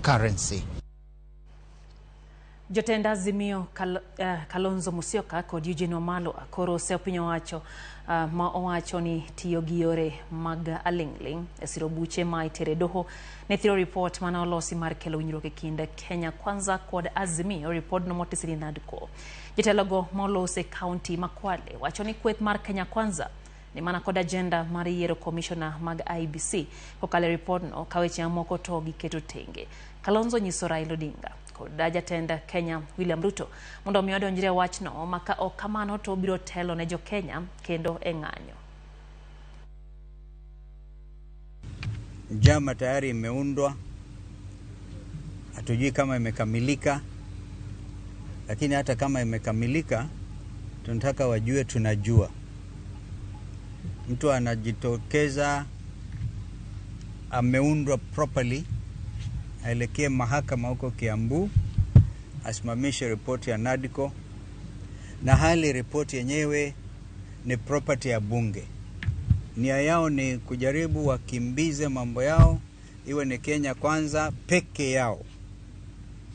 currency. Jotend Azimio Kalonzo Musyoka kod Eugene Wamalwa koro osepinyo wacho ma owacho ni tiyo gi yore mag aling'ling' e siro buche ma itere doho ne thiro ripot mane olosi mar kelo winjruok e kind Kenya Kwanza kod Azimio, ripodno motisi ni NADCO. Jotelogo ma oloso e kaunti ma Kwale wacho ni kweth mar Kenya Kwanza ni mana kod agenda mar yiero komishona mag IEBC kokalo e ripodno ka weche mamoko to giketo tenge. Kalonzo nyiso Raila Odinga kod jatend Kenya William Ruto mondo omi odonjre e wachno ma ka ok kamano to obiro telo ne jo-Kenya kendo e ng'anyo. Njama tayari imeundwa, hatujui kama imekamilika, lakini hata kama imekamilika, tunataka wajue tunajua. Mtu anajitokeza ameundwa properly, aelekee mahakama huko Kiambu, asimamishe ripoti ya NADCO, na hali ripoti yenyewe ni property ya bunge. Nia yao ni kujaribu wakimbize mambo yao, iwe ni Kenya Kwanza peke yao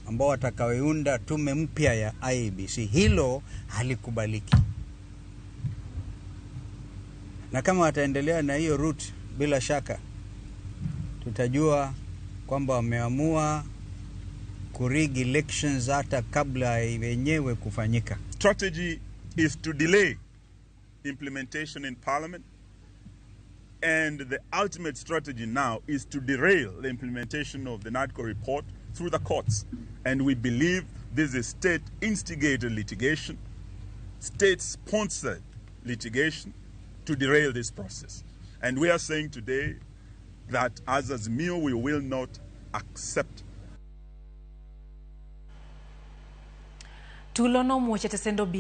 ambao watakaoiunda tume mpya ya IEBC. Hilo halikubaliki, na kama wataendelea na hiyo route, bila shaka tutajua kwamba wameamua kurig elections hata kabla yenyewe kufanyika. Strategy is to delay implementation in parliament, and the ultimate strategy now is to derail the implementation of the NADCO report through the courts. And we believe this is state-instigated litigation, state-sponsored litigation to derail this process. And we are saying today that as Azimio, we will not accept. Tulo nomuoch e tesend obila.